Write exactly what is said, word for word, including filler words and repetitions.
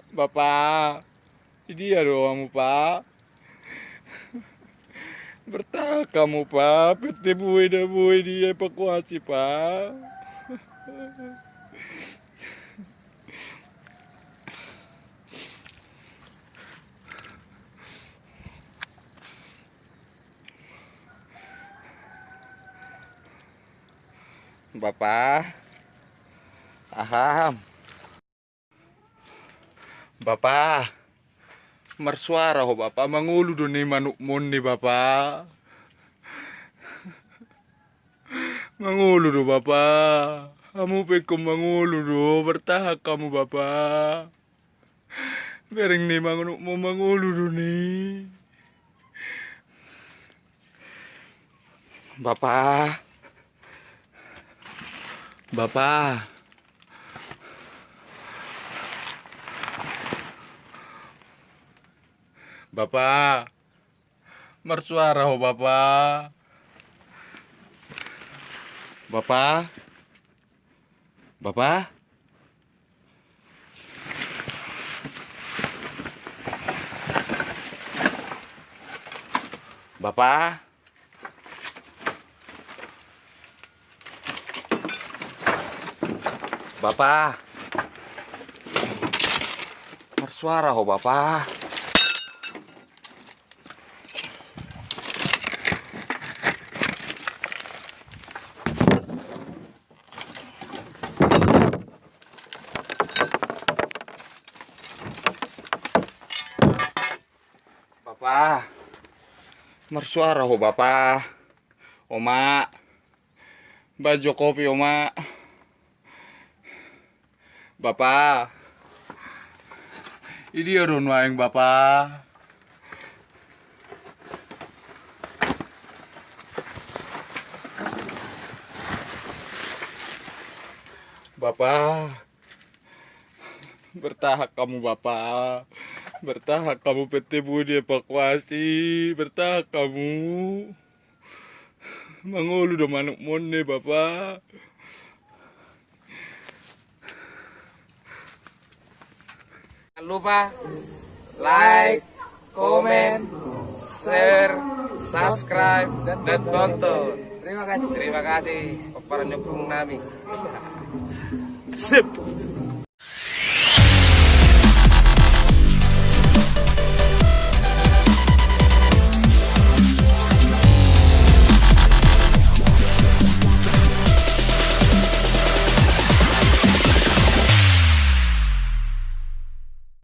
Bapa, idia do hamu, Pa? Bertahan hamu, Pa, pette bue na boi dievakuasi, Pa. Bapa, aha? Bapa, marsuara ho, Bapa, mangolu do ni manukmon ni, Bapa. Mangolu do, Bapa. Hamu pe ingkon mangolu do, bertahan hamu, Bapa. Bereng ni manukmon mangolu do ni. Bapa. Bapa. Bapa. Marsuara ho, Bapa. Bapa. Bapa. Bapa. Bapa. Marsuara ho, Bapa. Bapa. Marsuara ho, Bapa. Oma. Baen jo kopi, Oma. Bapa. Idia do nuaeng, Bapa? Bapa. Bertahan hamu, Bapa. Bertahan hamu, pette bue dievakuasi. Bertahan hamu. Mangolu do manukmon ni, Bapa. Jangan lupa like, komen, share, subscribe, dan tonton. Terima kasih. Terima kasih. Pomparan ni ompung nami. Sip.